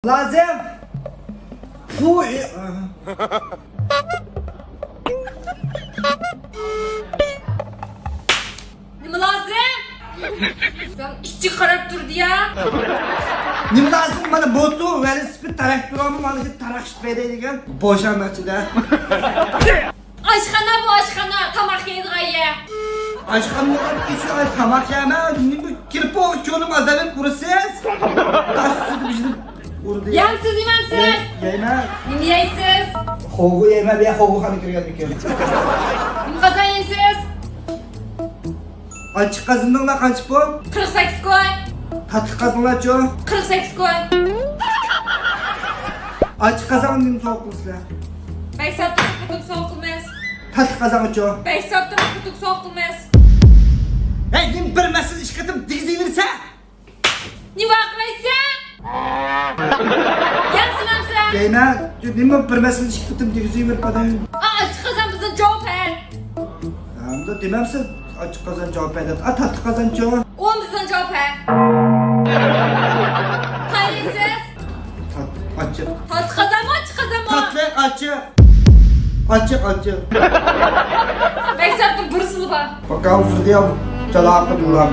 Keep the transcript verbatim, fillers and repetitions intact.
لازىم. پۇ. نېمە لازىم؟ سەن ئىچىگە قاراپ تۇردى يا. نېمە لازىم؟ مانا موتو، ۋېلىسىپىت، تراكتورمۇ مانا شۇ تاراقشىتىپ بېرەي دېگەن. بوشاڭ ئىچىدە. ئاشخانا بۇ، ئاشخانا، تاماق يەيدىغان يەر. ئاشخانا بولغان كىشى ئاي تاماق يەيمەن. نېمە كىرىپ بولغان كۆڭلۈم ئازابىپ ئۇرىسىز؟ تاش سۈتۈپ ئۇردى. يەمسىز، يېمەمسىز؟ يەي-، يەيمەن. نېمە يەيسىز؟ خوغۇ يەيمەن، بىر خوغۇ خانا كىرگەن ئىكەن. نېمە قازان يەيسىز؟ ئاچچىق قازىنىڭلار قانچە پۇل؟ قىرىق سەككىز كوي. تاتلىق قازىنىڭلارچۇ؟ قىرىق سەككىز كوي. ئاچچىق قازانغا نېمە سوۋغا قىلىسىلەر؟ بەك ساپتىن قۇتۇپ سوۋغا قىلىمىز. تاتلىق قازانغىچۇ؟ بەك ساپتىن قۇتۇپ سوۋغا قىلىمىز. ھەي، نېمە بىر مەسىلە ئىككى قېتىم دېگۈزۈۋېرىسەن؟ نېمە ۋارقىرايسەن؟ يەمسىمەمسەن؟ دەيمەن، نېمە بىر مەسىلە ئىككى قېتىم دېگۈزۈۋېرىپ ئادەم. ئا، ئاچچىق قازان بىزنىڭ جاۋاب ھە. ھەمدە دېمەمسىز، ئاچچىق قازان جاۋاب ھە دەپ. ئا، تاتلىق قازانچۇ؟ ئۇمۇ بىزنىڭ جاۋاب ھە. قايسىز؟ تات-، ئاچچىق. تاتلىق قازانمۇ، ئاچچىق قازانمۇ؟ تاتلىق، ئاچچىق. ئاچچىق، ئاچچىق. بەك ساپتىن بىرسىلا بار. باكاۋ سۇدىياۋ، چالاققا دۇرام.